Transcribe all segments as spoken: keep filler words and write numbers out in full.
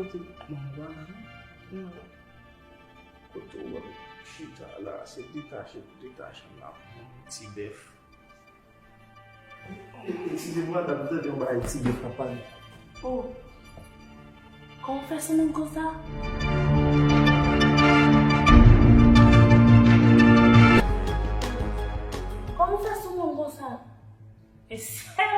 Kote mwen pa la non. Kote w wè m chita la, se detache pou detache m ap pran yon ti bèf. Eskize m, madanm, m tande yon bagay ti bèf ap pale. Oh. Kòman w fè sou moun konsa? Kòman w fè sou moun konsa? Mesye!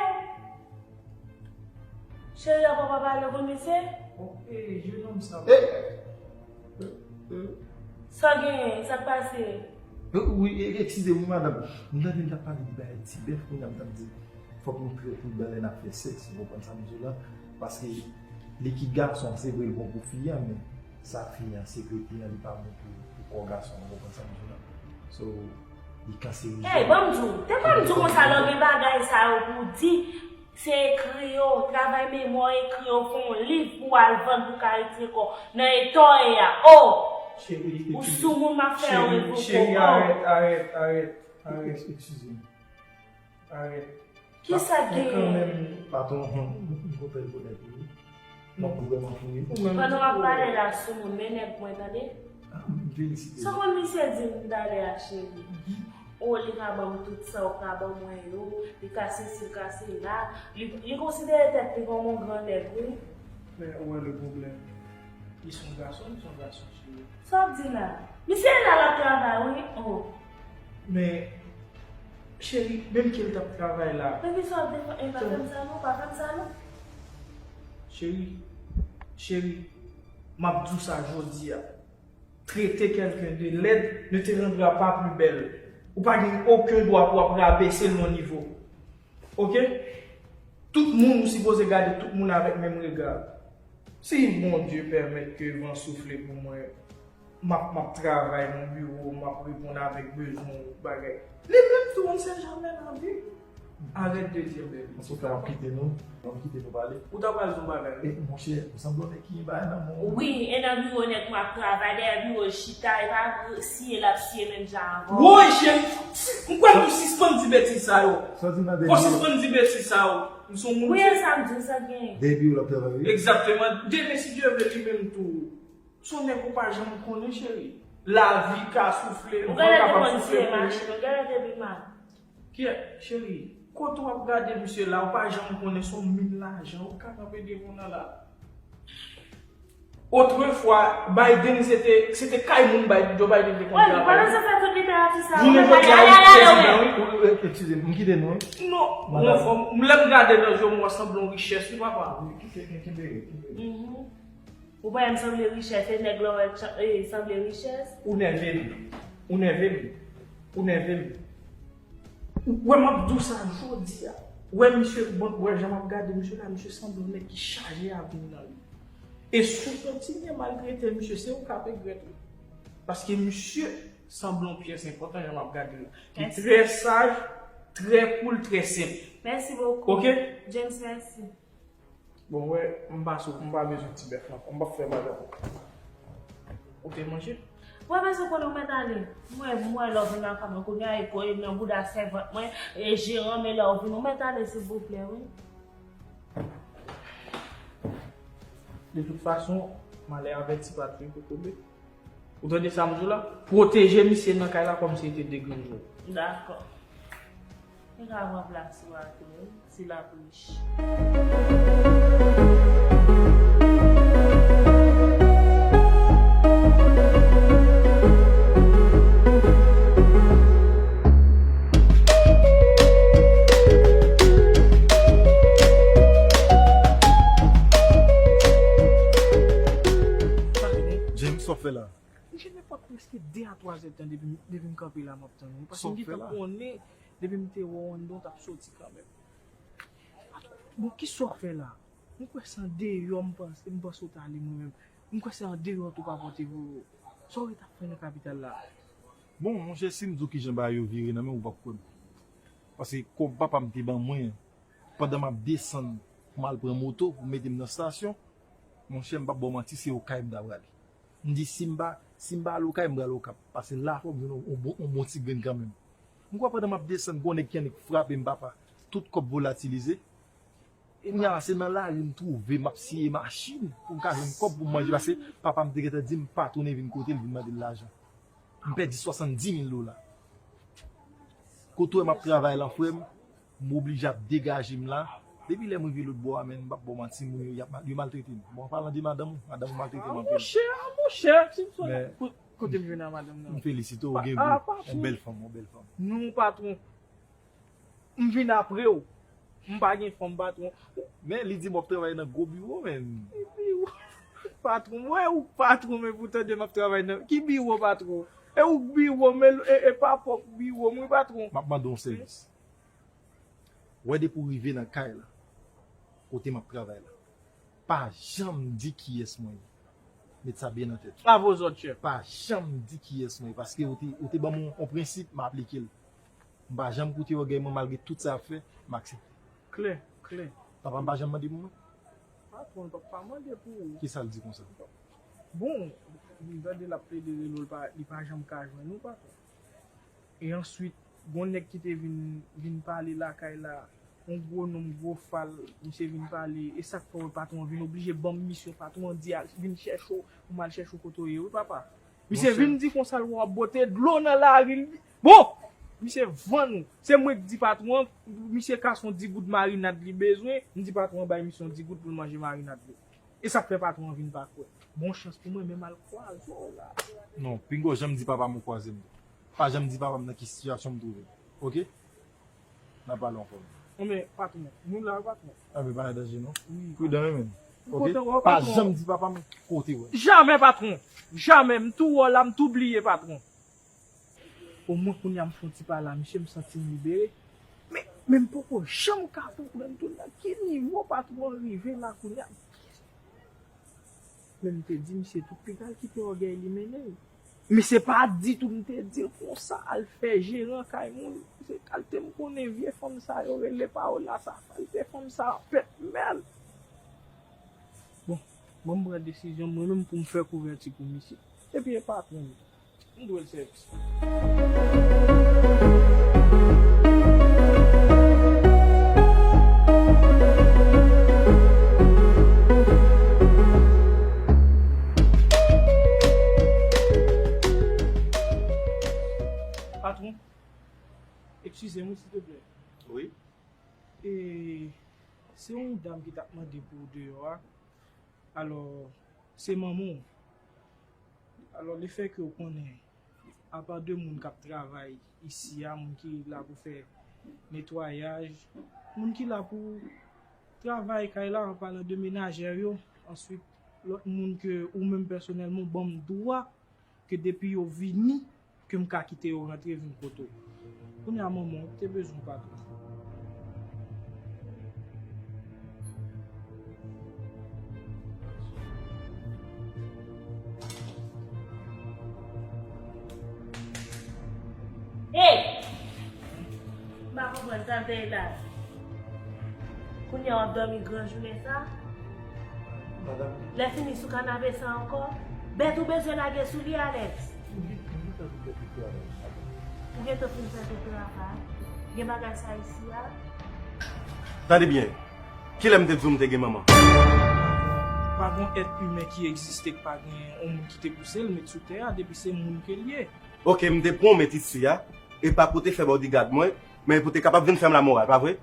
Cheri, apa w pa pale pou misye? Bon, e, jenòm sa. Sa w genyen? Sa k pase? Wi, e, eskize m, wi, madanm. M tande l t ap pale de bagay ti bèf, kounye a m t ap di, fòk nou trè prudan lè n ap fè sèks, ou konprann sa m di w la? Paske li ki gason, se vre, l bon pou fi a, men sa fi a, sekrete a, li pa bon pou, pou kò gason, ou konprann sa m di w la? So, li kanserijèn. Ey, ban m di w, te pa m di w konsa lè w gen bagay sa yo pou w di, se ekri yo, travay memwa w, ekri yo, fè yon liv pou w al vann pou w ka retire kò w nan eta w ye a. Oh! Cheri, ou eskize. Sou moun m ap fè yo revoke w. Cheri, oh, arèt, arèt, arèt, arèt. Eskize m. Arèt. Kisa k genyen? Patwon, m kontan rekonèt ou wi. M ap vrèman fouye. Pandan w ap pale la sou moun, men nèg mwen, tande. Ah, m felisite. Sa w konn misye di m talè a, cheri? O, li ka ban m tout sa w ka ban mwen yo, li ka sesi, li ka sela. Li, li konsidere tèt li kòm yon gran nèg, wi. Men ou wè le pwoblèm. Li se yon gason, li se yon gason, cheri. Sa w ap di la? Misye la, l ap travay, wi. Oh. Men, cheri, menm ke l t ap travay la. Men kisa w ap defann? E, pa fè m sa non, pa fè m sa non. Cheri, cheri, m ap di w sa jodi a. Traiter quelqu'un de laid ne te rendra pas plus belle. Ou pa gen okenn dwa pou w ap rabese l nan nivo. Oke? Tout moun, ou sipoze gade tout moun avèk menm rega. Si Bondye pèmèt ke van soufle pou mwen, m ap, m ap travay nan biwo, m ap reponn avèk bezwen ou bagay. Li menm tou, on sait jamais nan vi. Arrête de dire bèbèt. Antouka, m ap kite nou. M ap kite nou pale. Ou ta pral di yon bagay, wi. E, monchè, ou sanble yon nèg ki gen bagay nan men w. Wi, e nan biwo nèg mwen ap travay, dèyè biwo l chita, e pa siye l ap siye menm jan avè w. Woy, cheri, m kwè nou sispann di betiz sa yo. Sa w di nan dèyè biwo? Fò sispann di betiz sa yo. M se yon moun. Wi, e sa m di w, sa gen. Dèyè biwo l ap travay, wi. Egzakteman. Demen, si Dye vle, li menm tou. Se yon nèg ou pa janm konnen, cheri. Lavi ka soufle, van kapab soufle pou ou. Ou genlè te konn siye machin, ou genlè te pi mal. Kiyès, cheri? Kote w ap gade misye la, ou pa janm konnen se yon min lajan ou ka kanpe devan w nan la. Otrefwa, Biden se te, se te kay moun Biden, Joe Biden te konn travay. Wi, pandan se fè tout literati sa, jounen jodi a, li prezidan, wi. Eskize m, m kite nou, wi. Non, lè m gade nan je w, m wè sanble yon richès, wi, papa. Wi, kite, kite, kite. Ou pa wè m sanble richès, e nèg la wè, e, sanble richès. Ou nève m. Ou nève m. Ou nève m. Ou wè m ap di w sa jodi a. Ou wè misye, bon, ou wè jan m ap gade misye la, misye sanble yon nèg ki chaje avni nan li. E si w kontinye maltrete misye, se ou k ap regrèt wi. Paske misye sanble yon pyès enpòtan jan m ap gade l la. Li trè saj, trè cool, trè senp. Mèsi bokou. Oke? James, mèsi. Bon, wè, m pa sou, m pa bezwen ti bèf la ankò. M p ap fè bagay ankò. Ou te manje? Wè, mèsi, konnen w mèt ale. Mwen, mwen, lè w vin lakay mwen, kounye a, e ko, e nan bouda sèvant mwen, e jeran, men lè w vin, ou mèt ale, silvouplè, wi. De tout fason, malè avèti pa touye kokobe. Ou tande sa m di w la? Pwoteje misye nan kay la kòmsi li te de grenn jou. Dakò. Li ka pran plas ou a tou, wi, si l ap rich. James, sa w fè la? M gen nenpòt prèske de a twa zè tan depi, depi m kanpe la, m ap tann ou. Paske m gentan konnen, depi m te wè w anndan, w t ap soti kanmenm. Bon, kisa w fè la? M kwè se andeyò m panse, m panse w t ale mwen menm. M kwè se andeyò tou pa pote pou ou. Sa w ret ap fè nan kapital la? Bon, monchè, si m di w kijan bagay yo vire nan men w, ou p ap kwè m. Paske kòb papa m te ban mwen, pandan m ap desann pou m al pran moto pou mete m nan estasyon, monchè, m p ap ba w manti, se Okay m ta prale. M di, si m pa, si m pa al Okay, m pral Okap. Paske la, fò m jwenn yon, yon bon, yon bon ti grenn kanmenm. M kwè pandan m ap desann, gon nèg ki annik frape m, papa. Tout kòb volatilize. Kounye a se nan lari m twouve m ap siye machin pou m ka jwenn kòb pou m manje, paske papa m te gentan di m pa tounen vin kote l vin mande l lajan. M pèdi swasanndimil dola. Kote w wè m ap travay lan, frè m, m oblije ap degaje m la. Depi lè m rive lòt bò a, menn, m p ap ba w manti, moun yo, y ap mal-, yo maltrete m. Bon, an palan de madanm ou, madanm ou maltrete m anpil. Monchè, monchè, Simpson, ko-, kote m jwenn a madanm nan? M felisite w, ou gen gou, yon bèl fanm, yon bèl fanm. Non, patwon. M vin apre w. M pa gen fanm, patwon. Men li di m w ap travay nan gwo biwo, menn. Ki biwo? Patwon, mwen ou patwon, men pou tande m ap travay nan ki biwo, patwon? E ou k biwo, men e, e papa w k biwo m, wi, patwon. M ap mande w yon sèvis. Wè depi w rive nan kay la, kote m ap travay la, pa janm di kiyès mwen ye. Met sa byen nan tèt ou. Avozòt, chèf. Pa janm di kiyès mwen ye, paske ou te, ou te ban m yon, yon prensip, m aplike l. M pa janm koute ògèy mwen, malgre tout sa y ap fè, m aksepte. Klè, klè. Papa m pa janm mande pou mwen? Patwon, l p ap pa mande pou ou. Kisa l di konsa? Bon, m tande l ap plede rele w, li pa, li pa janm ka jwenn ou, patwon. E answit, gon nèg ki te vin, vin pale lakay la, yon gwo nonm, gwo fal, misye vin pale, e sa k fè w patwon an vin oblije ban m misyon, patwon an di al vin chèche w, pou m al chèche w kote w ye, wi, papa. Misye vin di konsa l wè w ap bwote dlo nan lari, l di, bon! Misye vann ou. Se mwen k di patwon an, misye kase yon di goud marinad li bezwen, m di patwon an bay misye yon di goud pou l manje marinad li. E sa k fè patwon an vin pa kwè. Bon chans pou mwen, men m al kwaze w la. Non, pinga w janm di papa m ou kwaze m. Pa janm di papa m nan ki sitiyasyon m twouve m. Oke? N a pale ankò. Anben, patwon, nou la, patwon. Anben, pa nan danje, non. Wi. Pridan, wi, men. Oke? Pa janm di papa m kote w ye. Jamè, patwon. Jamè. M tou wè w la, m tou bliye, patwon. Omwen kounye a m fè yon ti pale a misye, m santi m libere. Men, men m poko janm ka konprann tou nan ki nivo patwon an rive la kounye a. Men m te di misye tou, piga l kite ògèy li mennen l. Misye pa di tou, m te di l konsa, al fè jeran kay moun. Se kalte m konnen vye fanm sa yo rele Paola sa, kalte fanm sa pèt mèl. Bon, bon, m pran desizyon mwen menm pou m fè kouvèti pou misye. Epi e patwon m. M dwe l sèvis. Patwon, eskize m, wi, silteplè. Wi. E, se yon dam ki t ap mande pou w deyò a. Alò, se manman w. Alò, lefètke w konnen, apa de moun k ap travay isi a, moun ki la pou fè netwayaj, moun ki la pou travay kay la, an palan de menajè yo, answit, lòt moun ke ou menm pèsonèlman w ban m dwa ke depi yo vini, ke m ka kite yo rantre vin kote w. Kounye a manman w te bezwen w, patwon. Hey! M pa konprann sa m te ye la. Kounye a w ap dòmi gran jounen sa? Madanm. Lè fini sou kanape sa ankò? Bèt ou bezwen lage sou li, Alex? M gen, m gentan fin fè tout travay sa. Ou gentan fin fè tout travay? Gen bagay sa isi a? Tande byen. Kilè m te di w m te gen manman? Pa gon èt imen ki egziste k pa gen yon moun ki te pouse l met sou tè a, depi se moun ke l ye. Oke, m te pran w met isi a, e pa pou te fè bodyguard mwen, men pou te kapab vin fè m lamoral, pa vre?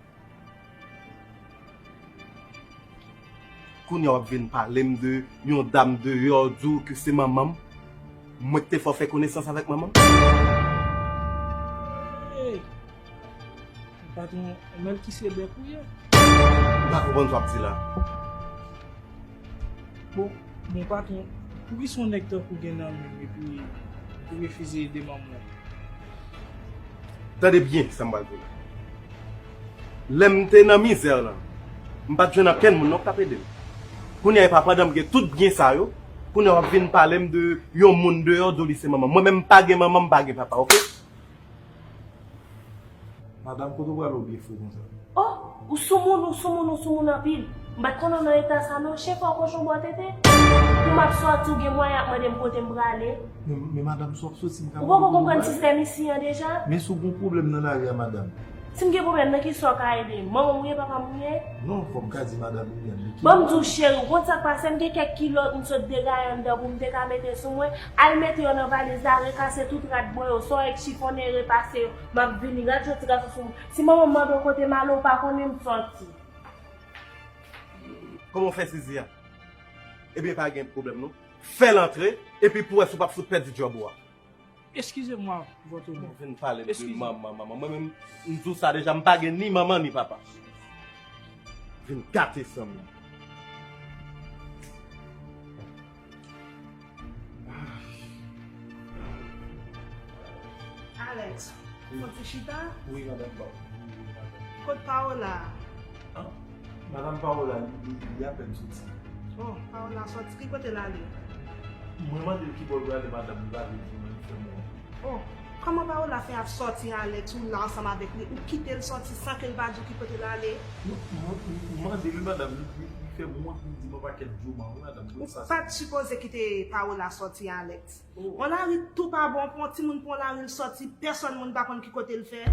Kounye a w ap vin pale m de yon dam deyò, di w ke se manman m. Mwen ki te fè w fè konesans avèk manman m. Hey! Patwon, Mèlkisedèk ou ye? M pa konprann sa w ap di la. Bon, bon, patwon, poukisa yon nèg tankou w gen nan men w epi ou refize ede manman w? Tande byen sa m pral di w la. Lè m te nan mizè lan, m pa t jwenn okenn moun non k t ap ede m. Kounye a, e pa pandan m gen tout byen sa yo, kounye a w ap vin pale m de yon moun deyò, di w li se manman m. Mwen menm, m pa gen manman, m pa gen papa, oke? Madanm, kote w prale w byen fre konsa? Oh, ou soumoun, ou soumoun, ou soumoun anpil. M pa t konn w nan eta sa non, chèf, ou kochon bò tete. Pou m ap sòti, ou gen mwayen ap mande m kote m prale. Men, men madanm, si w ap soti, m ka mande kote w prale. Ou poko konprann sistèm isi an deja? Men si w gon pwoblèm nan lari a, madanm, Si m gen pwoblèm, nan ki sa w ka ede m? Manman m ou ye, papa m ou ye? Non, fò m ka di madanm Liliane, li ki Ban m di w, cheri, w konn sa k pase? M gen kèk kilòt m sot degaye anndan pou m te ka mete sou mwen. Al mete yo nan valiz la, rekase tout rad bò yo, sa w wè k chifonnen, repase yo. M ap vini, gad jan ti gason sou mwen. Si manman m mande w kote m ale, w pa konnen m sòti. Kòman w fè sezi a? Ebyen pa gen pwoblèm non. Fè l antre, epi pou w wè si w p ap fout pèdi djòb ou a. Excusez-moi, votre honneur. Ou vin pale m de manman, manman. Mwen menm, m di w sa deja, m pa gen ni manman ni papa. Vin gate san m. Alex, fon ti chita? Wi, madanm. Kot Paola? Madanm Paola, li, li, li apèn soti. Oh, Paola soti. Ki kote l ale? Mwen mande l ki bò l prale, madanm, li pa vle di mwen, li fè m wont. Oh, kòman Paola fè ap soti Alex, ou la ansanm avèk li, ou kite l soti san ke l pa di w ki kote l ale? Non, mwen, mwen mande l wi, madanm, li, li, li fè m wont, li di m yon pakèt djouman wi, madanm, tout sa. Ou pa t sipoze kite Paola soti Alex. Yon lari tou pa bon pou yon timoun pran lari l sòti, pèsòn moun pa konn ki kote l fè.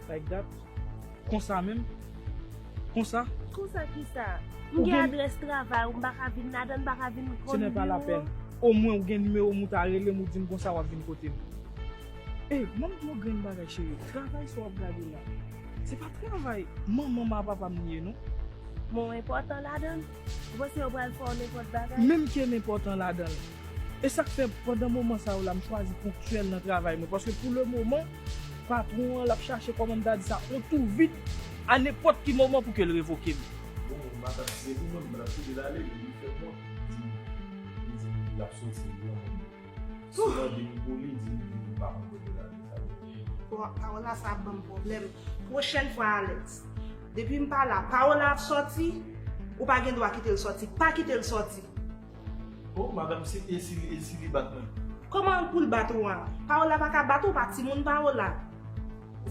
Like that. Konsa menm? Konsa? Konsa kisa? M gen adrès travay ou, m pa ka vin ladan, m pa ka vin konn biwo. Ce n'est pas la peine. Omwen ou gen nimewo m, ou ta rele m, ou di m konsa w ap vin kote m. Ey, ban m di w yon grenn bagay cheri, travay sa w ap gade la, se pa travay manman m a papa m li ye non. Men w enpòtan ladan l? Ou panse yo pral fè w nenpòt bagay? Menm ke m enpòtan ladan l. E sa k fè pandan moman sa yo la m chwazi ponktyèl nan travay mwen, paske pou le moman, patwon an l ap chache kòman m ta di sa, yon tou vid a nenpòt ki moman pou ke l revoke m. Bon, madanm, si se pou mwen, m t ap kite l ale, men li fè m wont, li di m, li di m l ap soti, li granmoun. Si w mande m pou li, di m, di m pa konn kote l ale, sa vle di. Bon, pawòl la sa ap ban m pwoblèm. Pwochèn fwa, Alex, depi m pa la, Paola ap sòti, ou pa gen dwa kite l sòti. Pa kite l sòti. Oh, madanm, se e si, e si li bat mwen? Kòman pou l bat ou an? Paola pa ka bat ou, pa timoun Paola.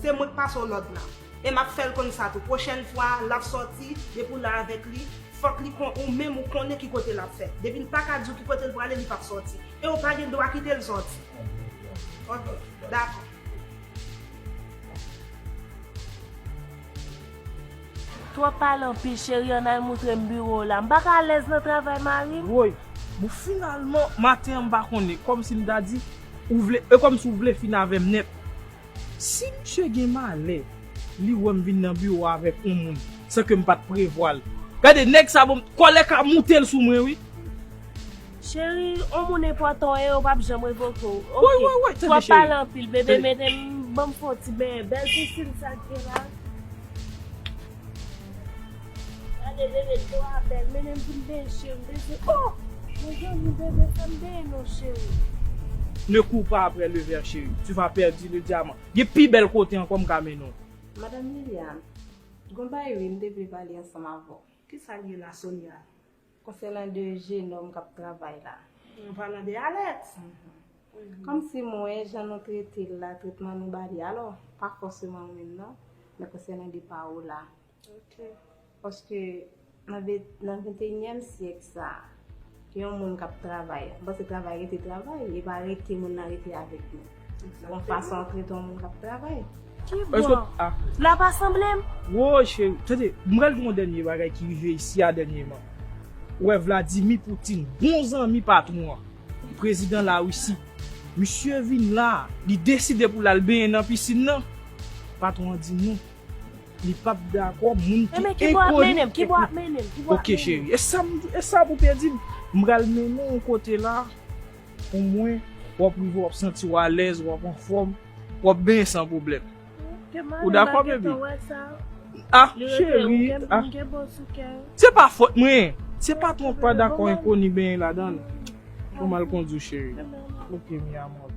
Se mwen k pase w lòd la. E m ap fè l konn sa tou. Pwochèn fwa, l ap sòti, depi w la avèk li, fòk li kon, ou menm ou konnen ki kote l ap fè. Depi l pa ka di w ki kote l prale, li p ap sòti. E w pa gen dwa kite l sòti. Ok, dakò. Twòp pale anpil cheri, ann al moutre m biwo w la. M pa ka alèz nan travay mari m. Woy! Bon, finalman, maten an m pa konnen, kòmsi m ta di, ou vle, e kòmsi w vle fin avè m nèt. Si misye gen malè, li wè m vin nan biwo avèk yon moun, san ke m pa t prevwa l. Gade, nèg sa bon, kòlè ka moute l sou mwen, wi. Cheri, on moun enpòtan w ye, yo p ap janm revoke w. Woy, woy, woy, tande cheri. Twòp pale anpil, bebe, mete m, ban m fè yon ti benyen. Bèl pisin sa k gen la. Gade, bebe, dlo a bèl, mennen m vin benyen, cheri, m bezwen. Oh! Mezanmi, bebe, fè m benyen non, cheri. Ne cours pas après le ver, chérie. Tu vas perdre le diamant. Gen pi bèl kote ankò m ka mennen w. Madanm Liliane, gon bagay wi, m te vle pale ansanm avè w. Kisa l ye la, Sonia? Konsènan de jenòm k ap travay la. An palan de Alex. Kòmsi m wè jan nou trete l la, tretman nou ba li, alò, pa fòseman ou menm non, men konsènan de Paola. Paske nan venteyinyèm syèk sa, yon moun k ap travay, m panse travay rete travay, e pa rete moun nan rete avèk nou. Gon fason w trete yon moun k ap travay. Kibò? L ap a sanble m? Woy cheri, tande, m pral di w yon dènye bagay ki rive isi a dènyeman. Ou wè Vladimir Poutine, bon zanmi patwon an, prezidan Larisi, misye vin la, li deside pou l al benyen nan pisin nan. Patwon an di non. Li p ap dakò, moun ki enkoni. Enben kibò w ap mennen m? Kibò w ap mennen m? Kibò w ap mennen m? Ok cheri, e sa m, e sa pou te di m? M pral mennen w yon kote la. Omwen, w ap rive, w ap santi w alèz, w ap anfòm, w ap benyen san pwoblèm. Ou dakò, baby? Ah, cheri, ah. Se pa fòt mwen. Se patwon k pa dakò enkoni benyen ladan l. Fò m al kondi w, cheri. Ok, mi amor.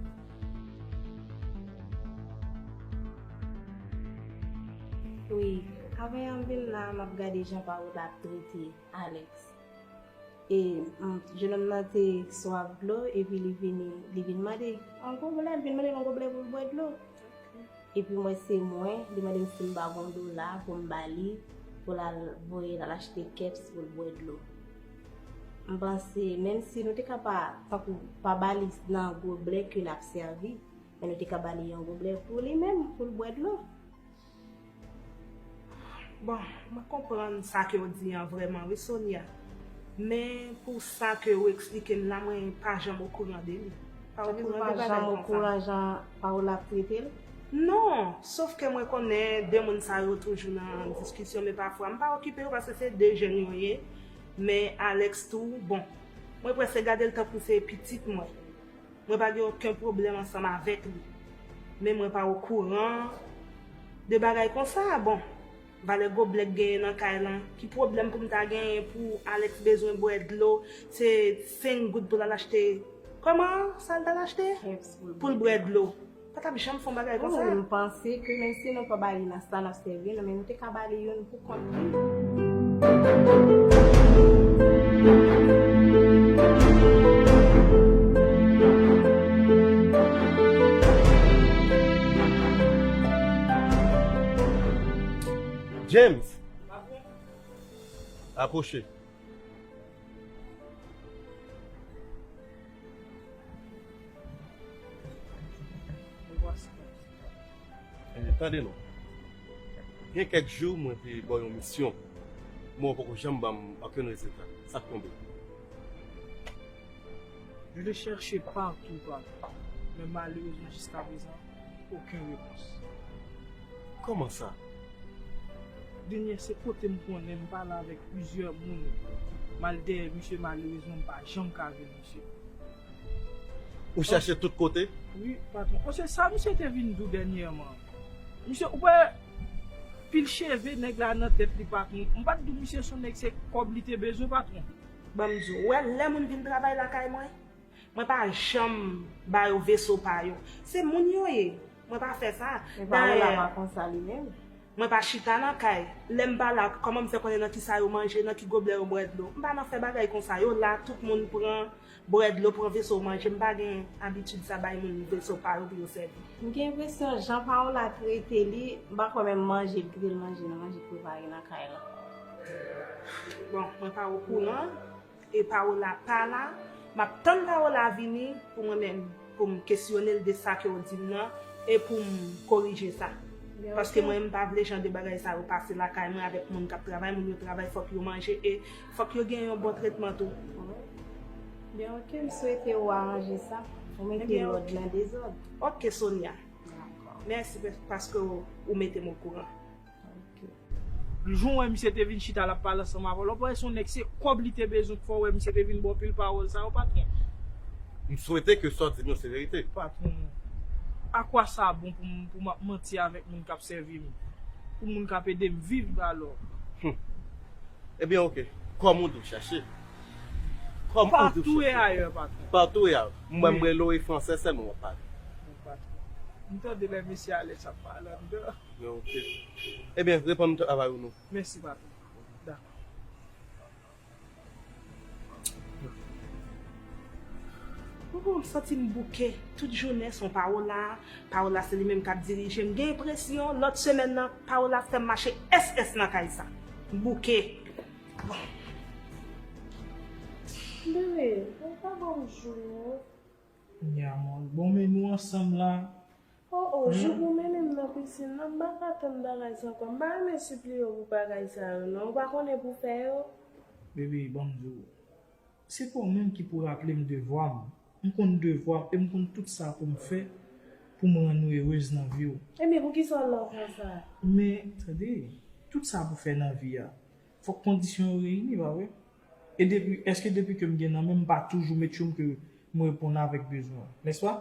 Wi, avanyè m vin la, m ap gade jan Paola ap trete Alex. E, mm, jenòm nan te swaf dlo, epi li vini, li vin mande yon goblè, li vin mande yon goblè pou l bwè dlo. Epi mwen se mwen, li mande m si m ba gon dola pou m ba li, pou l al voye l al achte kèps pou l bwè dlo. M panse, menm si nou te ka pa, tankou, pa ba li nan goblè ke l ap sèvi, men nou te ka ba li yon goblè pou li menm, pou l bwè dlo. Bon, mwen konprann sa ke w di an vrèman wi Sonia. Men pou sa ke w eksplike m la, mwen pa janm okouran de li. Pa okouran de bagay konsa. Ou pa janm okouran jan Paola ap trete l? Non, sof ke mwen konnen de moun sa yo toujou nan diskisyon, men pafwa m pa okipe yo paske se de jèn yo ye. Men Alex tou, bon, mwen prèske gade l tankou se pitit mwen. Mwen pa gen okenn pwoblèm ansanm avèk li. Men mwen pa okouran de bagay konsa. Bon, valè goblè k genyen nan kay lan, ki pwoblèm pou m ta genyen pou Alex bezwen bwè dlo, se senk goud pou l al achte. Kòman sa l t al achte? Pou l bwè dlo. Pa t ap janm fè yon bagay konsa. M panse ke menm si nou pa ba li nan sa n ap sèvi l, men nou te ka ba li youn pou kont li. James! Apwoche. Tande non. Gen kèk jou mwen te ba w yon misyon, men w poko janm ban m okenn rezilta. Sa k tonbe? Je te chèche patou, patou, men malerezman jiskaprezan, okenn repons. Kòman sa? Denyè se kote m konnen m pale avèk plizyè moun. M al dèyè misye, malerezman m pa janm ka jwenn misye. Ou chache tout kote? Wi, patwon. Paske sa misye te vin di w dènyèman. Misye, ou wè pil cheve nèg la nan tèt li patwon. M pa t di w misye se yon nèg se kòb li te bezwen patwon. Ban m di w, ou wè lè moun vin travay lakay mwen, mwen pa janm ba yo veso pa yo. Se moun yo ye. Mwen pa fè sa. Dayè, mwen pa chita nan kay. Lè m pa la, kòman m fè konnen nan kisa yo manje, nan ki goblè yo bwè dlo? M pa nan fè bagay konsa. Yo la, tout moun pran bwè dlo, pran veso manje. M pa gen abitid sa bay moun veso pa yo pou yo sèvi. M gen enpresyon jan Paola trete li, m pa kwè menm manje l kite l manje nan manje k prepare nan kay lan. Bon, mwen pa okouran. E Paola pa la, m ap tann Paola vini pou mwen menm, pou m kesyone l de sa ke w di m nan, e pou m korije sa. Paske mwen, m pa vle jan de bagay sa yo pase lakay mwen avèk moun k ap travay, moun yo travay, fòk yo manje, e fòk yo gen yon bon tretman tou. Byen, oke, m swete w aranje sa, ou mete lòd nan dezòd. Oke, Sonia. Mèsi paske w mete m okouran. Jou w wè misye te vin chita l ap pale ansanm avè w, lè w pa wè se yon nèg se kòb li te bezwen k fè w wè misye te vin ba w pil pawòl sa yo, patwon. M swete ke sa w di m yo se verite. Patwon, a kwa sa bon pou m, pou m ap manti avèk moun k ap sèvi m, pou moun k ap ede m viv alò? Hum. Ebyen, oke. Kòm ou di w chache. Kòm ou di w chache. Patou e ayè, patwon. Patou e ayè. M wè m rele w e fransè sèlman w ap pale. Patwon. M tande lè mesye Alex ap pale anndan. Ok. Ebyen, reponn travay ou non. Mèsi, patwon. Dakò. Ou konn, m santi m bouke. Tout jounen se yon Paola. Paola se li menm k ap dirije m. M gen enpresyon lòt semèn nan, Paola fè m mache S S nan kay sa. M bouke. Bon. Bebe, ou pa ban m jou non. Kounya, mwen, bon, men nou ansanm la. Oh, oh, jou pou mennen m nan pisin nan, m pa ka tann bagay sa ankò. M pa renmen sipliye w pou bagay sa yo, non. Ou pa konnen pou fè yo? Bebe, ban m di w. Se pa w menm ki pou raple m devwa m. M konn devwa m e m konn tout sa pou m fè pou m rann ou erez nan vi w. Ebyen, poukisa w lòk konsa? Men, tande, tout sa pou fè nan vi a, fòk kondisyon yo reyini, pa vre? E depi, èske depi ke m gen nan men m, m pa toujou make sure ke m reponn avèk bezwen w, nèspa?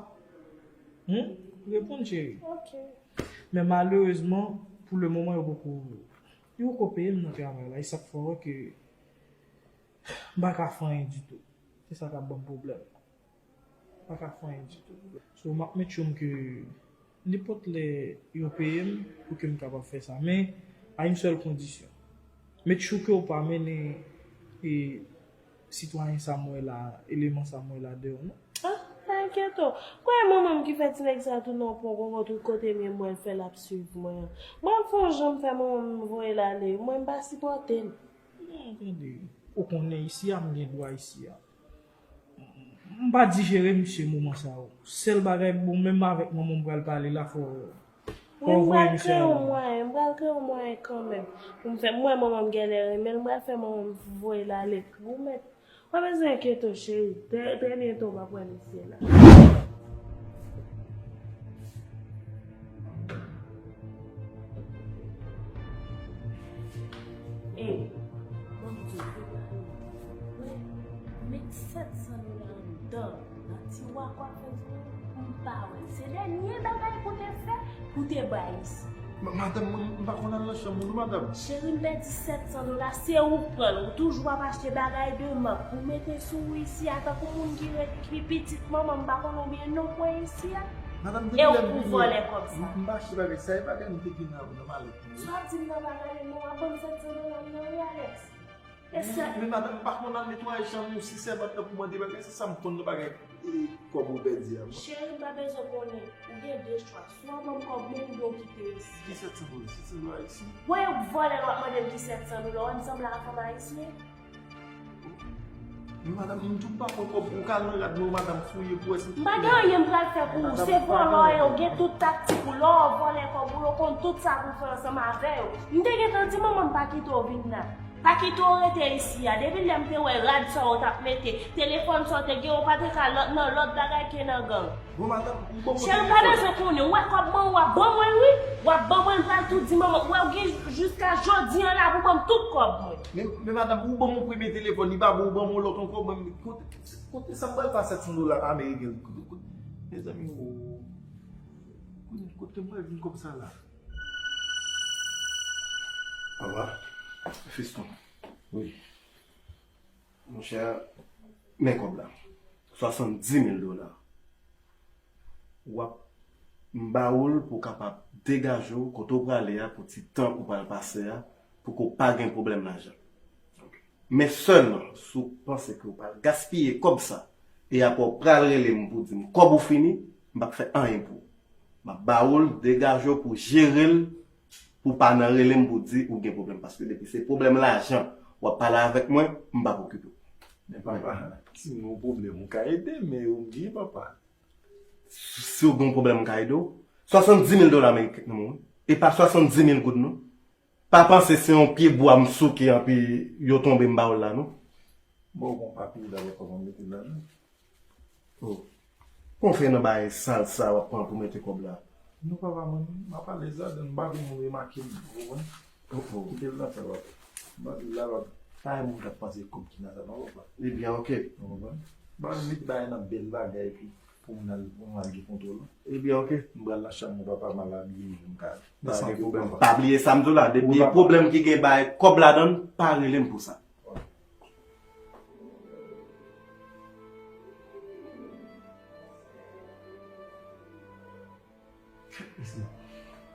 Hum? Reponn, cheri. Ok. Men malerezman, pou le moman, yo poko, yo poko peye m nan travay la. E sa k fè w wè ke m pa ka fè anyen ditou. Se sa k ap ban m pwoblèm. M pa ka fè anyen ditou. So, m ap make sure ke nenpòt lè yo peye m pou ke m kapab fè sa. Men, a yon sèl kondisyon. Make sure ke w pa mennen e, sitwayen sa m wè la, eleman sa m wè la deyò non. Ah, pa enkyete w. Kwè manman m ki fè ti nèg sa tounen yon pon kongo tout kote m ye m wè l fè l ap swiv mwen an. Mwen m fè yon jan m fè manman m voye l ale, mwen m pa sipòte l. Non, tande, ou konnen isi a m gen dwa isi a. M pa dijere misye moman sa yo. Sèl bagay, bon, menm avèk manman m pral pale la, fò, fò Wi, m voye pral misye kreye ale. Yon mwayen, m pral kreye yon mwayen kanmenm. Pou m fè, m wè manman m genlè renmen l, m pral fè manman m voye l ale. Granmèt, pa bezwen enkyete w, cheri. Trè, trè byento w p ap wè misye la. Ey, ban m di w, prepare w. Mwen, met sèt san dola anndan, nan tiwa kwa fè di w, pou m pa wè l. Se dènye bagay pou te fè, pou te bay isi. Ma- Madanm, mwen, m pa konn al nan chanm moun, non, madanm. Cheri, m pèdi sèt san dola, se ou k pran l. Ou toujou ap achte bagay de mak pou mete sou ou isi a, tankou moun ki ret, ki pitit manman m, m pa konn konbyen non pwen isi a. Madanm, e depi ou lè m pou vini, vòlè kòb sa. M, m pa achte bagay sa, e bagay m te gen nan, nan malèt mwen. Sa w ap di m nan pa gade non, w ap ban m sèt san dola m nan wi, Alex. E sè. Men, men madanm, m pa konn al netwaye chanm ou, si sèvant lan pou mande bagay, se sa m konn nan bagay, e, kòb ou pèdi a. Cheri, m pa bezwen konnen. Ou gen de chwa. Swa w ban m kòb mwen oubyen w kite isi. Ki sèt san dola? Sèt san dola isi? Bon, e w k vòlè l, w ap mande m ki sèt san dola. Ou wè m sanble ak fanm ayisyen? Men madanm, m tou m pa pran kòb ou ka nan rad mwen, madanm, fouye pou wè si. M pa gen anyen m pral fè pou ou. Se vòlè w ye, ou gen tout taktik ou. Lè w vòlè kòb ou yo, konn tout sa pou fè ansanm avè yo. M te gentan di manman m pa kite w vin la. Pa kite w rete isi a. Depi lè m te wè rad sa w t ap mete, telefòn sa w te gen, ou pa te ka lòt nan lòt bagay ke nan gang. Bon, madanm, ou ban mwen telefòn. Cheri, m pa bezwen konnen. Ou wè kòb mwen, w ap ban mwen l, wi. W ap ban mwen l, m pral tou di manman. Ou wè, ou gen jiska jodi an la pou ban m tout kòb mwen. Men, men madanm, ou ban mwen premye telefòn, li pa bon, ou ban mwen lòt ankò, mwen, kote, kote sa m pral fè sèt san dola ameriken? Kote, kote, mezanmi, o, kote, kote mwen vin kòb sa la? Papa, Fiston. Wi. Monchè, men kòb la. Swasanndimil dola. W ap, m ba ou l pou w kapab degaje w kote w prale a, pou ti tan ou pral pase a, pou ke w pa gen pwoblèm lajan. Men sèlman, si w panse ke w pral gaspiye kòb sa, e apre w pral rele m pou di m kòb ou fini, m p ap fè anyen pou ou. M ap ba ou l, degaje w pou w jere l, pou w pa nan rele m pou w di ou gen pwoblèm. Paske depi se pwoblèm lajan w ap pale avèk mwen, m p ap okipe w. Men papa, si m gen yon pwoblèm, ou ka ede m, men ou m gen papa. Si w gen yon pwoblèm, m ka ede w. Swasanndimil dola ameriken nan men w, wi. E pa swasanndimil goud, non. Pa panse se yon pye bwa m souke anpi yo tonbe m ba ou l la, non. Bon, bon, papi, dabò kòman m mete l la, non. Oh. Kon fè nan bagay sal sa w ap pran pou mete kòb la? Non, papa, mwen, m ap alèz ladan l, m pa vle moun remake m, ou konprann? Oh, oh. Kite l nan sa, papa. M pa vle l la, papa. Pa gen moun k ap panse kòb ki nan sa, non, papa. Ebyen, oke. Ou konprann? Ba, m met bagay nan bèl bagay, epi pou moun al, pou moun al gen kontwòl. Ebyen, oke. M pral nan chanm mwen, papa, m al abiye m, m ka. Pa gen pwoblèm. Pa bliye sa m di w la, depi pwoblèm ki gen bagay kòb ladan l, pa rele m pou sa.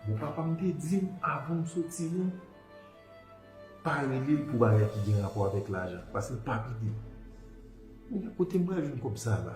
Bon, papa m te di m avan m soti la, pa rele l pou bagay ki gen rapò avèk lajan, paske l p ap ede m. Kounye a, kote m pral jwenn kòb sa la?